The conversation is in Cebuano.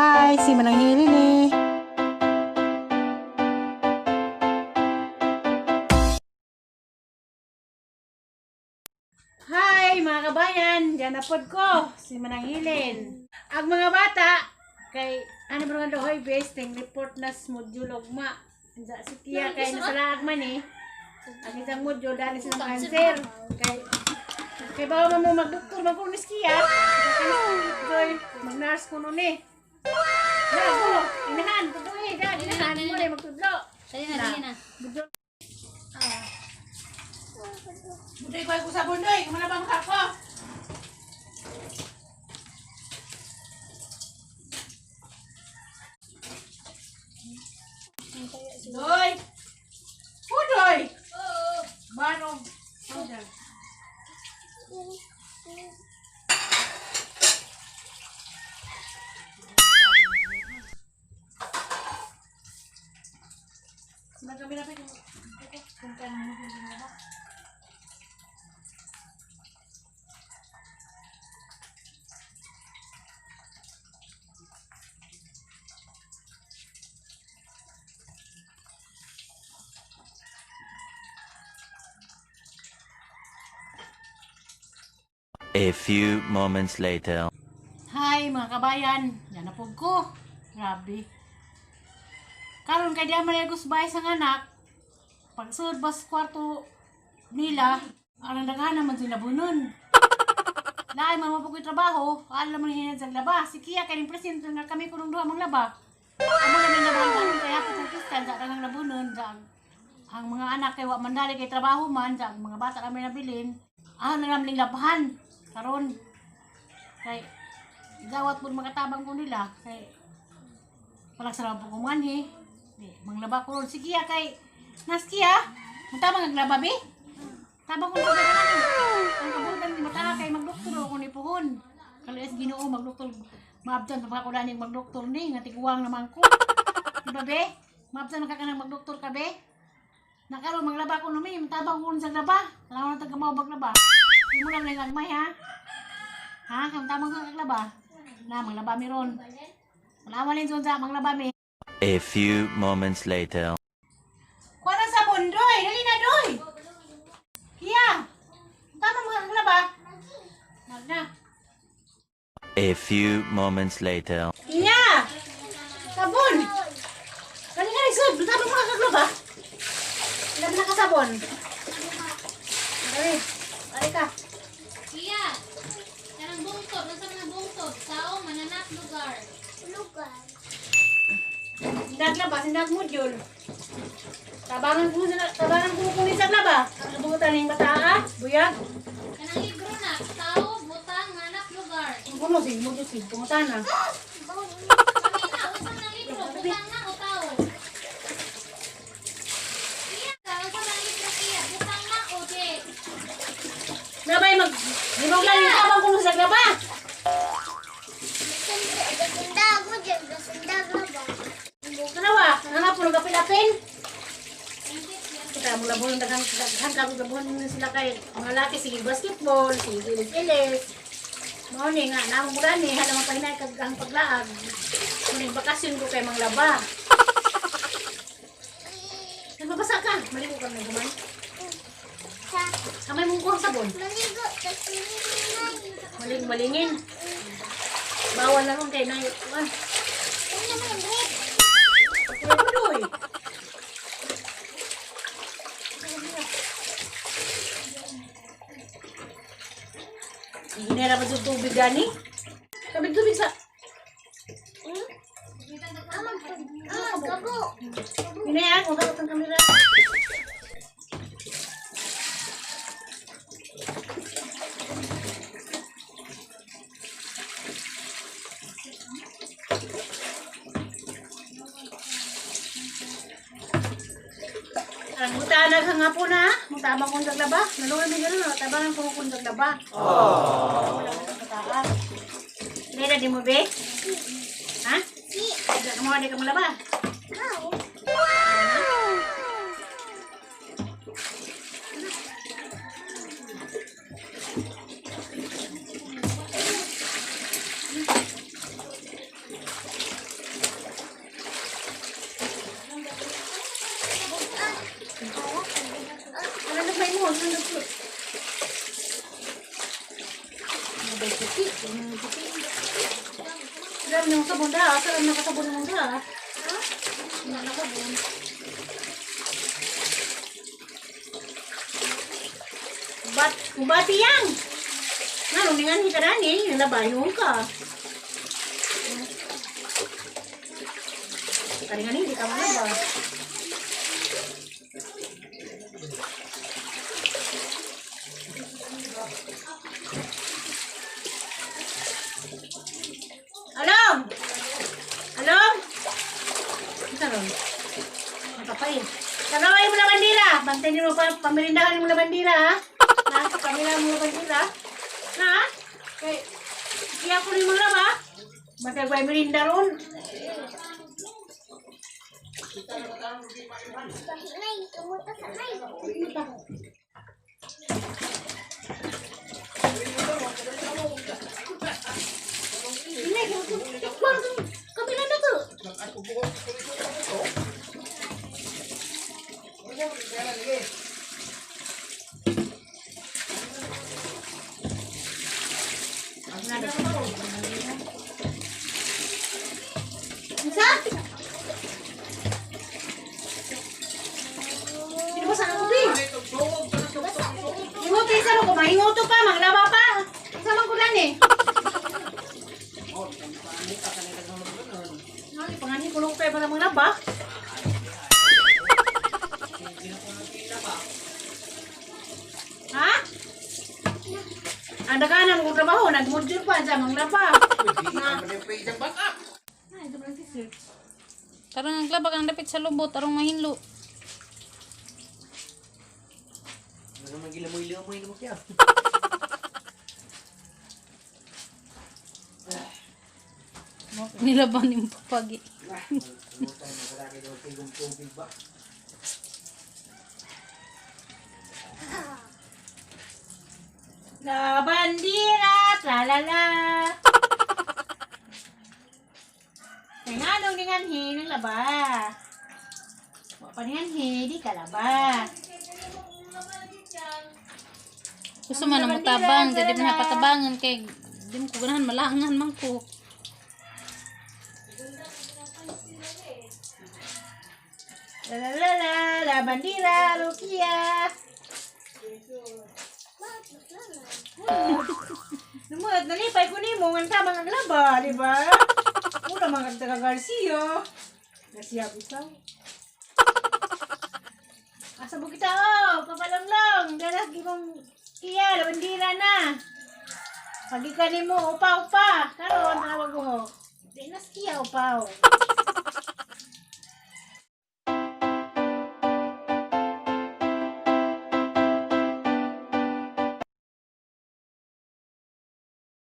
Hi, si Manang Hili ni. Hi mga kabayan, diyan na pod ko, si Manang Hilin. Ang mga bata, kay ano ba nga dohoy base, ting report na sa module ugma. Sa si Kia kay nasalaag man eh. Ang isang module, dali sila mga answer. Kay kay bawa man mo magdoktor, magkunis Kia. Kay mag-nurse ko nun eh. Nago, inahan, tudoy, dali, inahan mo rin magtudlo. Dali na, dali na. Budol. Ah. Budoy ko sa bundoy, kumana bang kako? Doy! Budoy! Manong. Order. Nagkabila pa yung kung kano mo kung ba. A few moments later. Hi mga kabayan, yan na po ko. Grabe. Karon kay di man bay sa anak. Pagsulod ba sa kwarto nila, ang daghan naman sila bunon. Lain man mo ko'y trabaho, alam man hinad sa laba. Si Kia kay ning presidente nga kami kunong duha mang laba. Amo na may labahan karon kay hapit sa Kristal sa daghang labunon sa ang mga anak kay wa man dali kay trabaho man sa ang mga bata kami nabilin. Ah, na lang labahan karon. Kay gawat po makatabang ko nila kay palagsara po kumanhi. Di manglaba ko ron. Sige ah, kay naskiya. Mutabang ang laba bi. Tabang ko sa kanan. Ang kabutan ni mata kay magdoktor ako ni puhon. Kalues Ginoo magdoktor. Maabtan pa ko daning magdoktor ni nga tiguang naman ko. Di ba be? Maabtan ka kanang magdoktor ka be? Nakaroon maglaba ko numi, matabang ko ron sa laba. Kailangan na tagamaw baglaba. Di mo lang nagagmay ha. Ha? Kung tamang ka kaglaba. Na, maglaba mi ron. Wala man rin sa maglaba mi. A few moments later. Kuha na sabon, Doy! Dali na, Doy! Kiya! Tama mga kaglaba. Magna. A few moments later. Kiya! Sabon! Dali na, Rizod! Tama mga kaglaba. Ilan na ka sabon? Dali. Dali ka. Iya. Kanang bungtod, unsa man ang bungtod? Tao, mananak, lugar. Lugar. Sindag laba, sindag module. Tabangan ko sila, tabangan ko kunin sa laba. Ang bubutan ng bata, ah. Buyag. Kanang libro na, tao, butang, manak, lugar. Ang puno, sige, module, sige, pumutan na. Pamina, unsa man ang libro? Butang na o tao? Iya ka, unsa man ang libro kiya? Butang na o di? Nabay mag limog lang yung tabang kuno sa laba. Gasundag mo dyan. Gasundag na ba? Tanawa, nga po nang kapilapin. Kita mo labon daghan daghan ka labon sila kay mga laki sige basketball, sige ilis-ilis. Mao ni nga namo mo gani hala man pahinay kag ang paglaag. Kuning bakasyon ko kay manglaba. Nababasa ka, maligo ka na guman. Sa Kamay mong kuha sabon. maligo. Tas malingin. Maling malingin. Bawal na ron kay nay. Ah, Ano naman yung kuya Budoy. Hinera ba yung tubig gani? Tubig tubig sa... Ah, gabo. Hinaya, kung bakit ang kamera. Ang buta naghangapo na, mutabang kong daglaba. Naluwi mi gano'n, tabangan ko kong daglaba. Aww. Wala ko bataan. Hindi di mo, be? Ha? Si. Di ka mo, di ka malaba. How? Grabe nang sabon da. Asa lang nakasabon mo da? Ha? Wala nakasabon. Bat, kubati yang. Nga, ningan ka na ni, nalabayon ka. Karingan hindi ka manaba. Along! Along! Ito ron. Nakapay. Tanaway mo na bandila. Bantay niyo pa, pamirindahan mo na bandila, ha? Ha? Pamirindahan mo na bandila. Ha? Kay, iya ko rin mga ba? Bantay ko ay merinda ron. Nay, tumuta sa nay. Hindi, kabila na to. Unsa? Sino ba sa ako, Bi? Hinguti sa mo, kumahinguto pa, maglaba pa. Unsa man ko lan eh? Ay, pangani ko lang kayo para maglaba. Ha? Ang daganan ko trabaho, nagmudyo pa sa manglaba. Na. Ay, ito lang si sir. Tarong ang klabak ang dapit sa lubot, tarong mahinlo. Ano man gilamoy-lamoy na mo kaya? Nilaban yung papagi. La bandira, tra la la. Kay nganong ninganhi ng laba. Wa pa ninganhi, di ka laba. Gusto man na mutabang, di man napatabangan kay di mo ko ganahan malangan man ko. La la la la, la bandira, Rukia. Lumot, nalipay ko nimo nga tamang ang laba, di ba? Mura mga taga Garcia. Garcia bitaw. Asa mo kita oh, papalanglong, dalas gimong iya, la bandira na. Pagi ka nimo upa upa, karon tawag ko. Di nas kiya upaw.